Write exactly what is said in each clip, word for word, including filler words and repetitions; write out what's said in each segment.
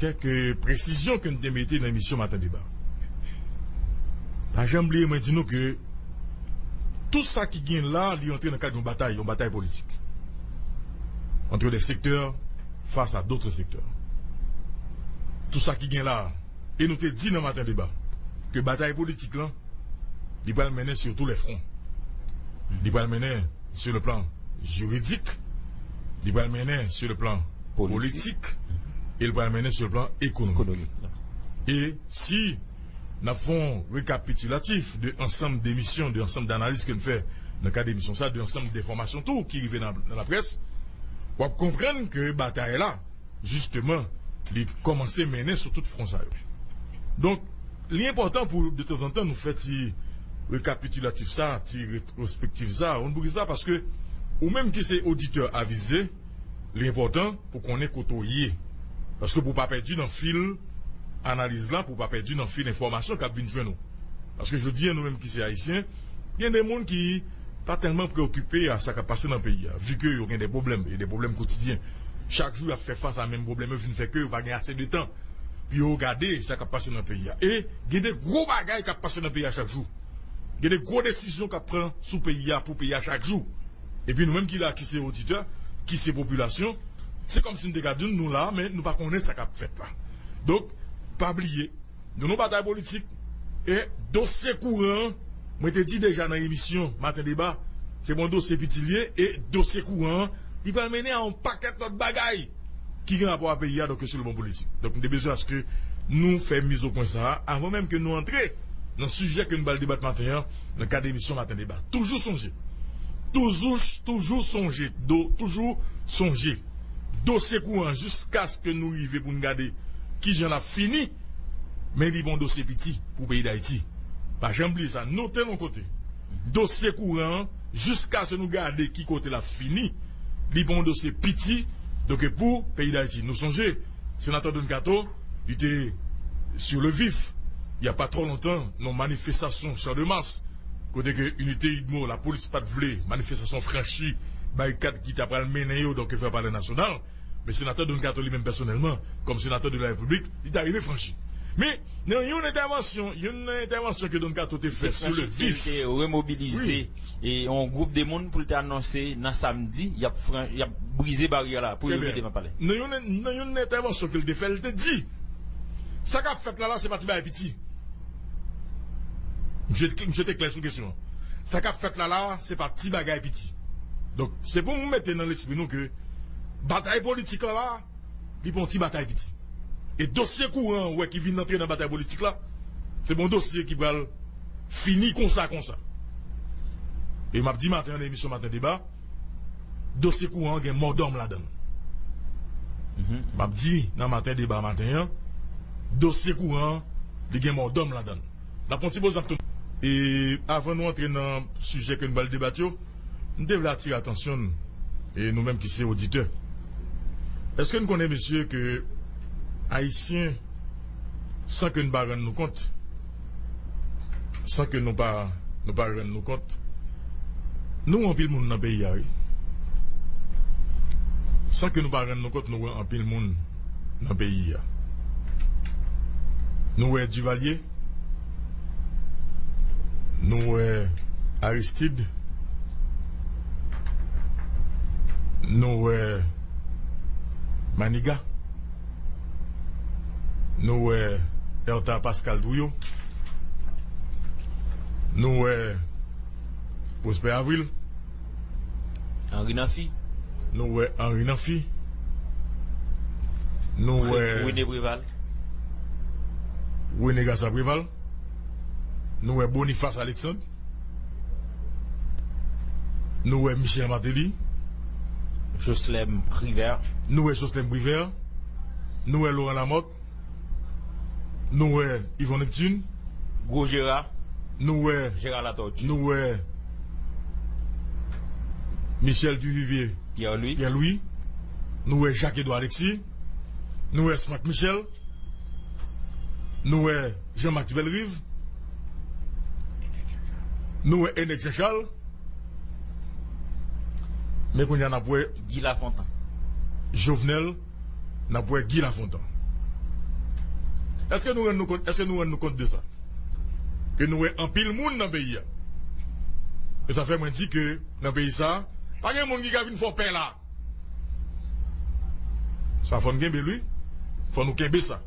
Kèk presizyon ke n te mete nan emisyon Maten Deba. Pa janm bliye mwen di nou ke tout sa ki gen la, li antre nan kad yon batay, yon batay politik. Entre des secteurs face à d'autres secteurs. Tout sa ki gen la, e nou te di nan Maten Deba, ke batay politik lan, li pral mennen sur tous les fronts. Li pral mennen sur le plan juridique, li pral mennen sur le plan politik, e li pral mennen sur le plan ekonomik. E si n ap fè yon rekapitilatif de ansanm de emisyon, de ansanm de analiz ke n fè nan kad emisyon sa, de ansanm de enfòmasyon tou ki rive nan, nan laprès, w ap konprann ke batay la, jisteman, li kòmanse mennen sou tout fwon sa yo. Donk, li enpòtan pou, de tanzantan, nou fè ti rekapitilatif sa, ti retwospektif sa. Ou konn poukisa? Paske ou menm ki se oditè avize, li enpòtan pou konnen kote w ye. Paske pou w pa pèdi nan fil analiz la, pou w pa pèdi nan fil enfòmasyon k ap vin jwenn ou. Paske jodi a, nou menm ki se Ayisyen, gen de moun ki pa tèlman preokipe a sa k ap pase nan peyi a, vi ke yo gen de pwoblèm, e de pwoblèm kotidyen. Chak jou, y ap fè fas a menm pwoblèm yo, vin fè ke yo pa gen ase de tan pou yo gade sa k ap pase nan peyi a. E gen de gwo bagay k ap pase nan peyi a chak jou. Gen de gwo desizyon k ap pran sou peyi a, pou peyi a chak jou. Epi nou menm ki la, ki se oditè, ki se popilasyon, se kòmsi n te ka di nou la, men nou pa konnen sa k ap fèt la. Donk, pa bliye, nou nan batay politik, e dosye kouran an, mwen te di deja nan emisyon Maten Deba, se bon dosye piti l ye, e dosye kouran an, li pral mennen a yon pakèt lòt bagay ki gen rapò a peyi a, donk, sou le plan politik. Donk, m te bezwen aske nou fè miz o pwen sa a, avan menm ke nou antre nan sijè ke nou pral debat maten an, nan kad emisyon Maten Deba. Toujou sonje, toujou, toujou sonje, do, toujou sonje, dosye kouran, jiskaske nou rive pou n gade kijan l ap fini, men li pa yon dosye piti pou peyi Dayiti. Pa janm bliye sa, note l yon kote. Dosye kouran an, jiskaske nou gade ki kote l ap fini, li pa yon dosye piti, donk, pou peyi Dayiti. Nou sonje, senatè Don Kato, li te sur le vif, il y a pas trop longtemps, nan manifestasyon Champ de Mars, kote ke Inite Idmo, lapolis pa t vle manifestasyon franchi, barikad ki ta pral mennen yo, donk, vè Palè Nasyonal. Men senatè Don Kato li menm pèsonèlman, kòm senatè de la Repiblik, li ta rive franchi. Men, nan yon entèvansyon, youn nan entèvansyon ke Don Kato te fè sur le vif, te remobilize e yon gwoup de moun pou l te anonse nan samdi, y ap fran-, y ap brize baryè la pou yo mete nan palè. Nan yon, nan yon entèvansyon ke l te fè, l te di, sa k ap fèt la la, se pa ti bagay piti. Misye, misye te klè sou kesyon an. Sa k ap fèt la la, se pa ti bagay piti. Donk, se pou m mete nan lespri nou ke batay politik la la, li pa yon ti batay piti. E dosye kouran an, ou wè, ki vin antre nan batay politik la, se pa yon dosye ki pral fini konsa, konsa. E m ap di maten an nan emisyon Maten Deba, dosye kouran an gen mòdòm ladan l. M ap di nan Maten Deba maten an, dosye kouran an, li gen mòdòm ladan l. N ap pran ti poz, n ap tounen. E avan nou antre nan sijè ke nou pral debat yo, m te vle atire atansyon n, e nou menm ki se oditè. Èske n konnen, mesye, ke Ayisyen, san ke n pa rann nou kont, san ke nou pa, nou pa rann nou kont, nou wè anpil moun nan peyi a, wi. San ke nou pa rann nou kont, nou wè anpil moun nan peyi a. Nou wè Duvalier, nou wè Aristide, nou wè Maniga, nou wè Ertha Pascal Trouillot, nou wè Prosper Avril, Henri Namphy, nou wè Henri Namphy, nou wè René Préval, René Garcia Préval, nou wè Boniface Alexandre, nou wè Michel Martelly, Jocelerme Privert, nou wè Jocelerme Privert, nou wè Laurent Lamothe, nou wè Yvon Neptune, Gwo Jera, nou wè Jera Latortue, nou wè Michel Duvivier Pierre-Louis, Pierre-Louis, nou wè Jacques Edouard Alexis, nou wè Smack Michel, nou wè Jean Max Bellerive, nou wè Enec Jean Charles, men kounye a n ap wè Guy Lafontant, Jovenel, n ap wè Guy Lafontant. Èske nou rann nou kont, èske nou rann nou kont de sa? Ke nou wè anpil moun nan peyi a. E sa fè mwen di ke nan peyi sa, pa gen moun ki ka vin fè w pè la. Sa fò n kenbe l, wi. Fò nou kenbe sa.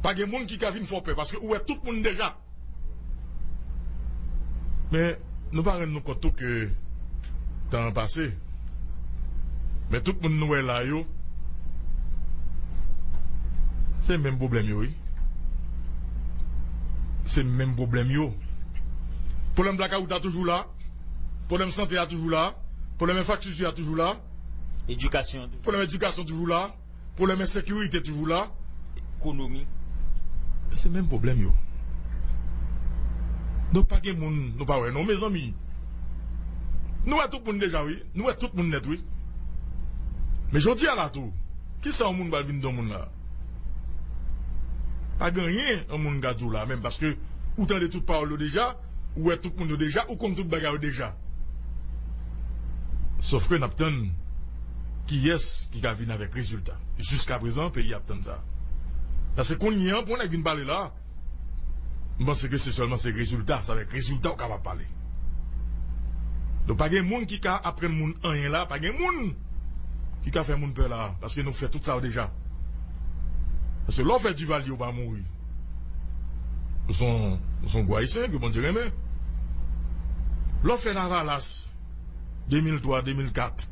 Pa gen moun ki ka vin fè w pè, paske ou wè tout moun deja. Men, nou pa rann nou kont tou ke tan an pase. Men tout moun nou wè la yo, se menm pwoblèm yo, wi. Se menm pwoblèm yo. Pwoblèm blakawout la toujou la. Pwoblèm sante a toujou la. Pwoblèm enfrastrikti a toujou la. Edikasyon. Pwoblèm edikasyon toujou la. Pwoblèm ensekirite toujou la. Ekonomi. Se menm pwoblèm yo. Donk pa gen moun nou pa wè non, mezanmi. Nou wè tout moun deja, wi. Nou wè tout moun nèt, wi. Men jodi a la tou, kisa yon moun pral vin di yon moun la? Pa gen anyen yon moun ka di w la menm, paske ou tande tout pawòl yo deja, ou wè tout moun yo deja, ou konn tout bagay yo deja. Sòf ke n ap tann kiyès ki ka vin avèk rezilta. Jiskaprezan, peyi a ap tann sa. Paske kounye a, pou yon nèg vin pale la, m panse ke se sèlman se rezilta, se avèk rezilta w kapab pale. Donk pa gen moun ki ka aprann moun anyen la, pa gen moun ki ka fè moun pè la, paske nou fè tout sa yo deja. Paske lè w fè Duvalier ou pa mouri. Ou se yon, ou se yon gwo Ayisyen ke Bondye renmen. Lè w fè Lavalas, de mil twa, de mil kat,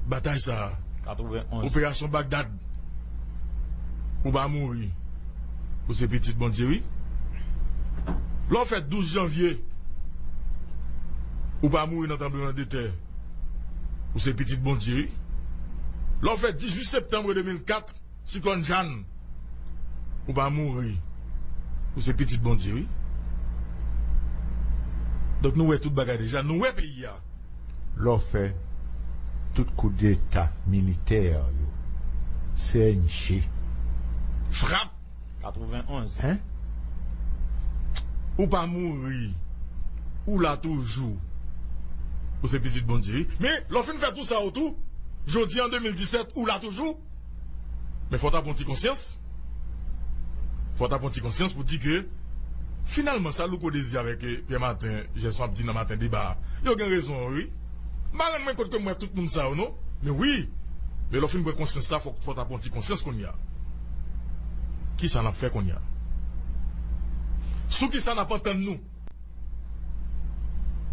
batay sa a, Katrevenonz. Operasyon Bagdad, ou pa mouri, ou se pitit Bondye, wi. Lè w fè douz janvye, ou pa mouri nan tranblemanntè, ou se pitit Bondye, wi. Lè w fè dizuit septanm de mil kat, siklòn Jeanne, ou pa mouri, ou se pitit Bondye, wi. Donk nou wè tout bagay deja, nou wè peyi a. Lè w fè tout koudeta militè yo, C N G. Frap! Katrevenonz. Hein? Ou pa mouri, ou la toujou. Ou se pitit Bondye, wi. Men, lè w fin fè tout sa yo tou, jodi an de mil disèt, ou la toujou. Men fò w ta pran yon ti konsyans. Fò w ta pran yon ti konsyans pou di ke, finalman, sa Louko Désir avèk, eh, Pierre Martin Gerson ap di nan Maten Deba a, yo gen rezon, wi. M pa rann mwen kont ke m wè tout moun sa yo, non. Men wi, men lè w fin pran konsyans sa, fò, fò w ta pran yon ti konsyans kounye a. Kisa n ap fè kounye a? Sou kisa n ap antann nou?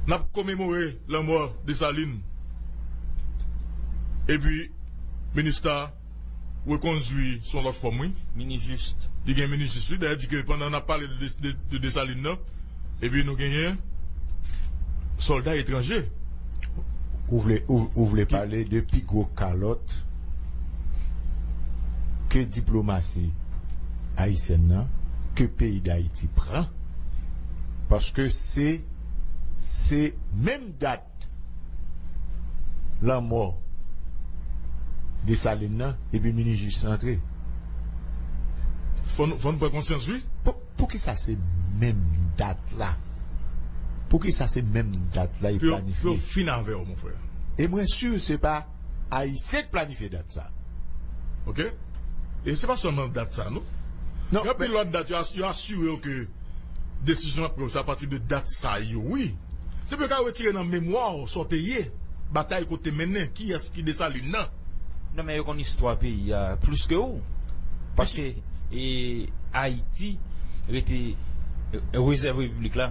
N ap komemore lanmò Desalin. Epi, Minustah rekondui sou yon lòt fòm, wi. Minis Jis. Li gen minis jis, wi. Dayè, di ke pandan n ap pale de, de, de Desalin nan, epi nou genyen sòlda etranje. Ou vle, ou, ou vle pale de pi gwo kalòt ke diplomasi ayisyèn nan, ke peyi Dayiti pran, paske se, se menm dat lanmò Desalin nan, epi minis jis antre. Fò n, fò n pran konsyans, wi. Pou, poukisa se menm dat la? Poukisa se menm dat la e planifye? Pou yo, pou yo fin avè w, mon frè. E mwen si se pa Ayisyen k planifye dat sa. Oke? E se pa sèlman dat sa, non. Non, gen anpil lòt dat, yo as-, yo asire w ke desizyon ap pran sa apati de dat sa yo, wi. Se pou yo ka retire nan memwa w sa w te ye, batay kote mennen, kiyès ki Desalin nan. Non, men yo konn istwa peyi a plis ke ou. Paske, e, Ayiti rete, e, rezèv repiblik la,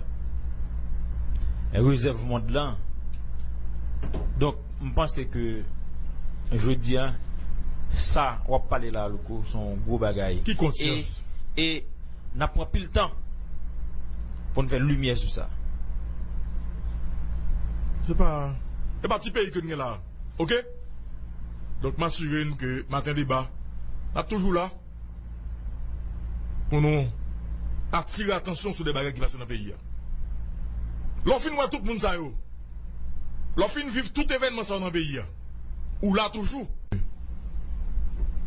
e, rezèv mond lan. Donk, m panse ke jodi a, sa w ap pale la, Louko, se yon gwo bagay. Ki konsyans? E, e n ap pran pil tan pou n fè limyè sou sa. Se pa, se pa ti peyi ke n gen la, oke? Donk, m asire n ke Maten Deba, n ap toujou la pou nou atire atansyon sou de bagay ki pase nan peyi a. Lè w fin wè tout moun sa yo, lè w fin viv tout evènman sa yo nan peyi a, ou la toujou.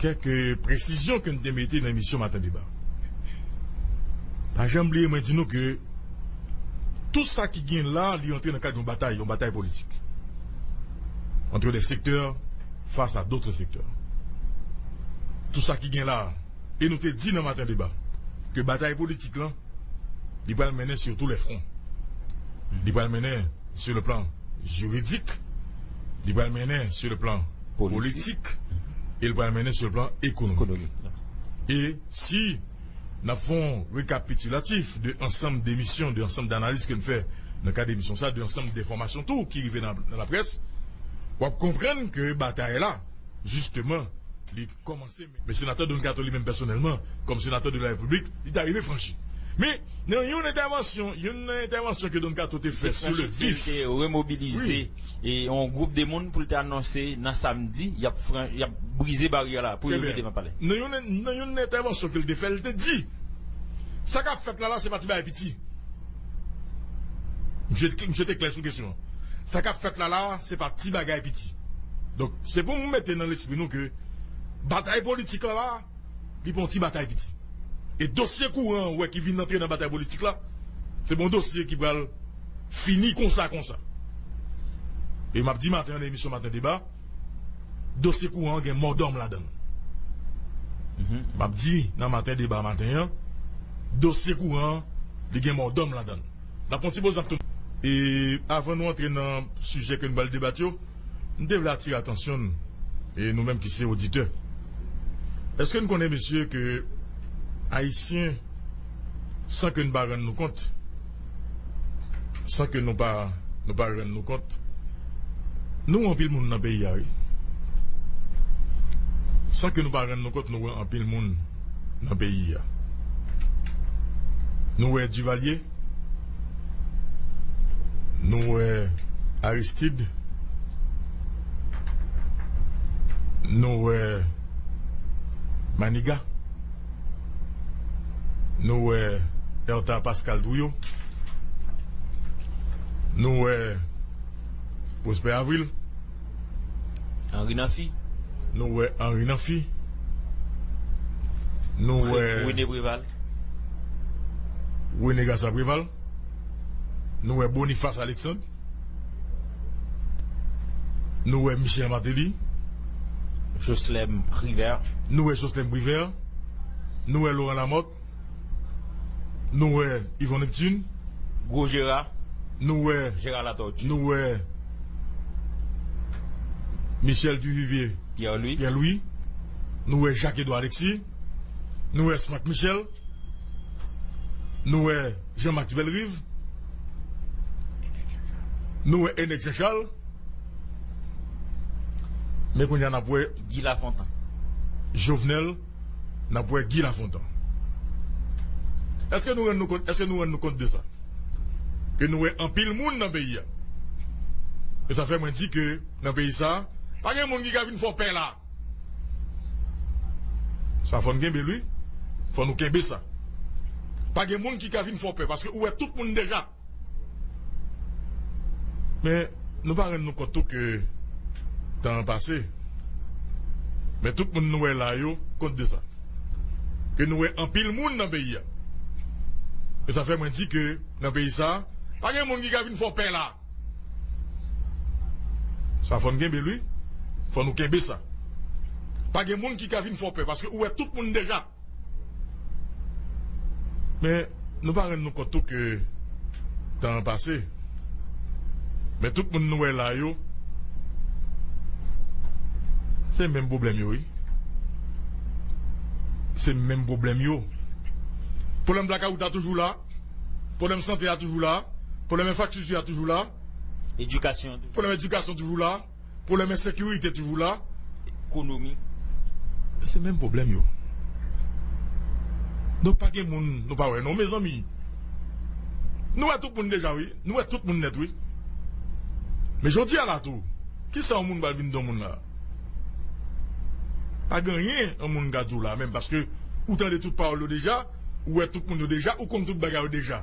Kèk presizyon ke n te mete nan emisyon Maten Deba. Pa janm bliye mwen di nou ke tout sa ki gen la, li antre nan kad yon batay, yon batay politik. Entre des secteurs face à d'autres secteurs. Tout sa ki gen la, E nou te di nan Maten Deba ke batay politik lan, li pral mennen sur tous les fronts. Li pral mennen sur le plan juridique, li pral mennen sur le plan politik, e li pral mennen sur le plan ekonomik. E si n ap fè yon rekapitilatif de ansanm de misyon, de ansanm danaliz ke n fè nan kad emisyon sa, de ansanm de enfòmasyon tou ki rive nan, nan laprès, w ap konprann ke batay la, jisteman, li kòmanse. Men senatè Don Kato li menm pèsonèlman, kòm senatè de la Repiblik, li ta rive franchi. Men nan yon entèvansyon, youn nan entèvansyon ke Don Kato te fè sou le vif, te remobilize e yon gwoup de moun pou l te anonse nan samdi y ap fran, y ap brize baryè la pou yo mete nan palè. Nan yon, nan yon entèvansyon ke l te fè, l te di, sa k ap fèt la la, se pa ti bagay piti. Misye, misye te klè sou kesyon an. Sa k ap fèt la la, se pa ti bagay piti. Donk, se pou nou mete nan lespri nou ke batay politik la la, li pa yon ti batay piti. E dosye kouran an, ou wè, ki vin antre nan batay politik la, se pa yon dosye ki pral fini konsa, konsa. E m ap di maten an nan emisyon Maten Deba, dosye kouran an gen mòdòm ladan l. M ap di nan Maten Deba maten an, dosye kouran an, li gen mòdòm ladan l. N ap pran ti poz, n ap tounen. E avan nou antre nan sijè ke nou pral debat yo, m te vle atire atansyon n, e nou menm ki se oditè. Èske n konnen, mesye, ke Ayisyen, san ke n pa rann nou kont, san ke nou pa, nou pa rann nou kont, nou anpil moun nan peyi a, wi. San ke nou pa rann nou kont, nou wè anpil moun nan peyi a. Nou wè Duvalier, nou wè Aristide, nou wè Maniga, nou wè Ertha Pascal Trouillot, nou wè Prosper Avril, Henri Namphy, nou wè Henri Namphy, nou wè René Préval, René Garcia Préval, nou wè Boniface Alexandre, nou wè Michel Martelly, Jocelerme Privert, nou wè Jocelerme Privert, nou wè Laurent Lamothe, nou wè Yvon Neptune, Gwo Jera, nou wè Jera Latortue, nou wè Michel Duvivier Pierre-Louis, Pierre-Louis, nou wè Jacques Edouard Alexis, nou wè Smack Michel, nou wè Jean Max Bellerive, nou wè Enec Jean Charles, men kounye a n ap wè Guy Lafontant, Jovenel, n ap wè Guy Lafontant. Èske nou rann nou kont, èske nou rann nou kont de sa? Ke nou wè anpil moun nan peyi a. E sa fè mwen di ke nan peyi sa, pa gen moun ki ka vin fè w pè la. Sa fò n kenbe l, wi. Fò nou kenbe sa. Pa gen moun ki ka vin fè w pè, paske ou wè tout moun deja. Men, nou pa rann nou kont tou ke tan an pase. Men tout moun nou wè la yo kont de sa. Ke nou wè anpil moun nan peyi a. E sa fè mwen di ke nan peyi sa, pa gen moun ki ka vin fè w pè la. Sa fò n kenbe l, wi. Fò nou kenbe sa. Pa gen moun ki ka vin fè w pè, paske ou wè tout moun deja. Men, nou pa rann nou kont tou ke tan an pase. Men tout moun nou wè la yo, se menm pwoblèm yo, wi. Se menm pwoblèm yo. Pwoblèm blakawout la toujou la. Pwoblèm sante a toujou la. Pwoblèm enfrastrikti a toujou la. Edikasyon. Pwoblèm edikasyon toujou la. Pwoblèm ensekirite toujou la. Ekonomi. Se menm pwoblèm yo. Donk pa gen moun nou pa wè non, mezanmi. Nou wè tout moun deja, wi. Nou wè tout moun nèt, wi. Men jodi a la tou, kisa yon moun pral vin di yon moun la? Pa gen anyen yon moun ka di w la menm, paske ou tande tout pawòl yo deja, ou wè tout moun yo deja, ou konn tout bagay yo deja.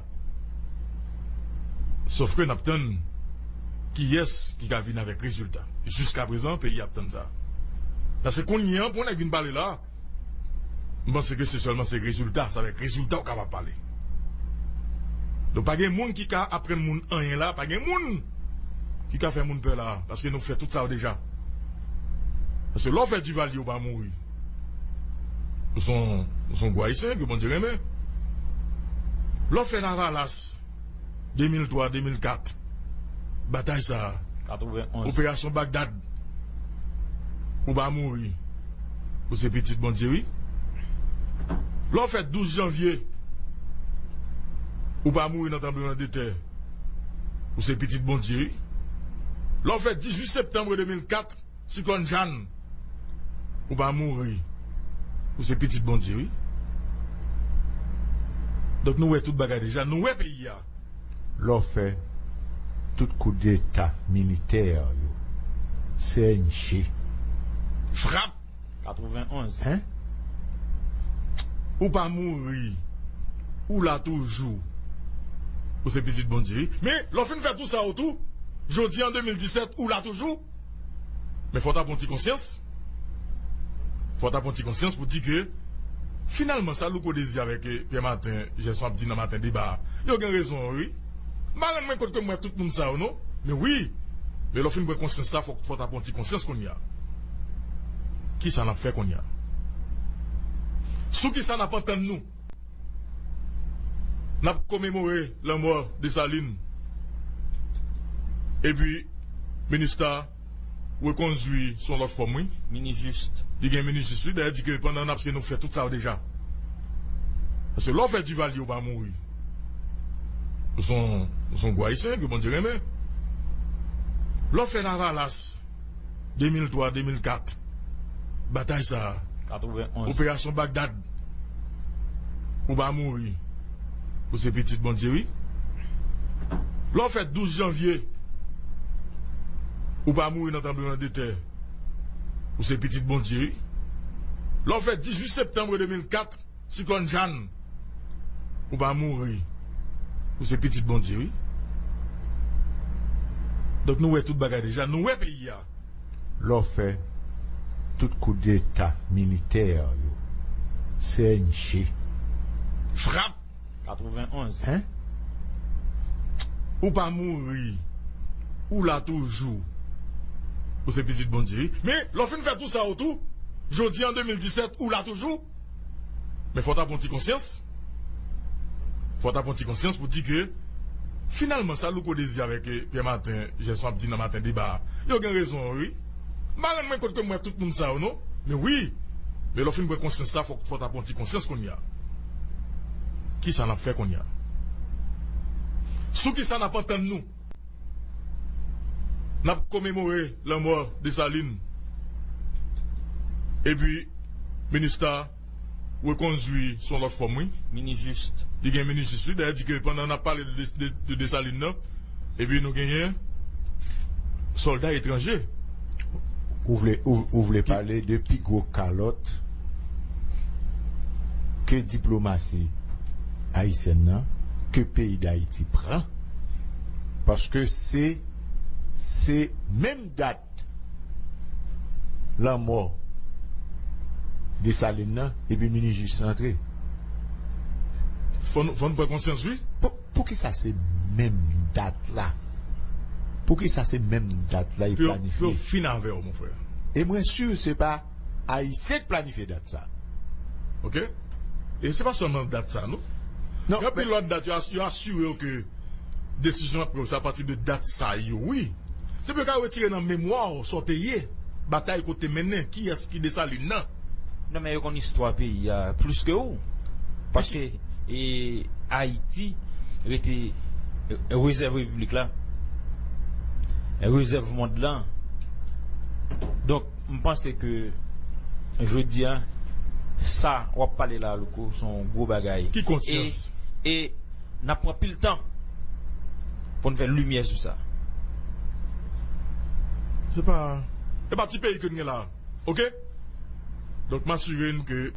Sòf ke n ap tann kiyès ki ka vin avèk rezilta. Jiskaprezan, peyi a ap tann sa. Paske kounye a, pou yon nèg vin pale la, m panse ke se sèlman se rezilta, se avèk rezilta ou kapab pale. Donk, pa gen moun ki ka aprann moun anyen la, pa gen moun ki ka fè moun pè la, paske nou fè tout sa yo deja. Paske lè w fè Duvalier, ou pa mouri. Ou se yon, ou se yon gwo Ayisyen ke Bondye renmen. Lè w fè Lavalas, de mil twa, de mil kat, batay sa a, Katrevenonz. Operasyon Bagdad, ou pa mouri, ou se pitit Bondye, wi. Lè w fè douz janvye, ou pa mouri nan tranblemanntè, ou se pitit Bondye, wi. Lè w fè dizuit septanm de mil kat, siklòn Jeanne, ou pa mouri, ou se pitit Bondye, wi. Donk, nou wè tout bagay deja, nou wè peyi a. Lè w fè tout koudeta militè yo, C N J. Frap! Katrevenonz. Hein? Ou pa mouri, ou la toujou, ou se pitit Bondye, wi. Men, lè w fin fè tou sa yo tou, jodi an de mil disèt, ou la toujou. Men fò w ta pran ti konsyans. Fò w ta pran ti konsyans pou di ke, finalman, sa Louko Désir avèk, eh, Pierre Martin Gerson ap di nan Maten Deba a, yo gen rezon, wi. M pa rann mwen kont ke m wè tout moun sa yo, non. Men wi, men lè w fin pran konsyans sa, fò, fò w ta pran ti konsyans kounye a. Kisa n ap fè kounye a? Sou kisa n ap antann nou? N ap komemore lanmò Desalin. Epi, Minustah rekondui sou yon lòt fòm, wi. Minijis. Li gen Minijis, wi. Dayè, di ke pandan n ap, paske nou fè tout sa yo deja. Paske lè w fè Duvalier, ou pa mouri. Ou se yon, ou se yon gwo Ayisyen ke Bondye renmen. Lè w fè Lavalas, de mil twa, de mil kat, batay sa a, Katrevenonz. Operasyon Bagdad, ou pa mouri, ou se pitit Bondye, wi. Lè w fè douz janvye, ou pa mouri nan tranblemanntè, ou se pitit Bondye, wi. Lè w fè dizuit septanm de mil kat, siklòn Jeanne, ou pa mouri, ou se pitit Bondye, wi. Donk, nou wè tout bagay deja, nou wè peyi a. Lè w fè tout koudeta militè yo, C N J. Frap! Katrevenonz. Hein? Ou pa mouri, ou la toujou, ou se pitit Bondye, wi. Men, lè w fin fè tou sa yo tou, jodi an de mil disèt, ou la toujou. Men fò w ta pran ti konsyans. Fò w ta pran ti konsyans pou di ke, finalman, sa Louko Désir avèk, eh, Pierre Martin Gerson ap di nan Maten Deba a, yo gen rezon, wi. M pa rann mwen kont ke m wè tout moun sa yo, non. Men wi, men lè w fin pran konsyans sa, fò, fò w ta pran ti konsyans kounye a. Kisa n ap fè kounye a? Sou kisa n ap antann nou? N ap komemore lanmò Desalin. Epi, Minustah rekondui sou yon lòt fòm, wi. Minijis. Li gen Minijis, wi. Dayè, di ke pandan n ap pale de, de, de Desalin nan, epi nou genyen sòlda etranje. Ou vle, ou, ou vle pale de pi gwo kalòt ke diplomasi ayisyèn nan, ke peyi Dayiti pran, paske se, se menm dat lanmò Desalin nan, epi Minijis antre. Fò n, fò n pran konsyans, wi. Pou, poukisa se menm dat la? Poukisa se menm dat la e planifye? Pou yo fin avè w, mon frè. E mwen si se pa Ayisyen k planifye dat sa. Oke? E se pa sèlman dat sa, non. Non, gen anpil lòt dat, yo as-, yo asire w ke desizyon ap pran yo, se apati de dat sa yo, wi. Se pou yo ka retire nan memwa w sa w te ye, batay kote mennen, kiyès ki Desalin nan. Non, men yo konn istwa peyi a plis ke ou. Paske, e, Ayiti rete, e, rezèv repiblik la, e, rezèv mond lan. Donk, m panse ke jodi a, sa w ap pale la, Louko, se yon gwo bagay. Ki konsyans? E, e n ap pran pil tan pou n fè limyè sou sa. Se pa, se pa ti peyi ke n gen la, oke? Donk, m asire n ke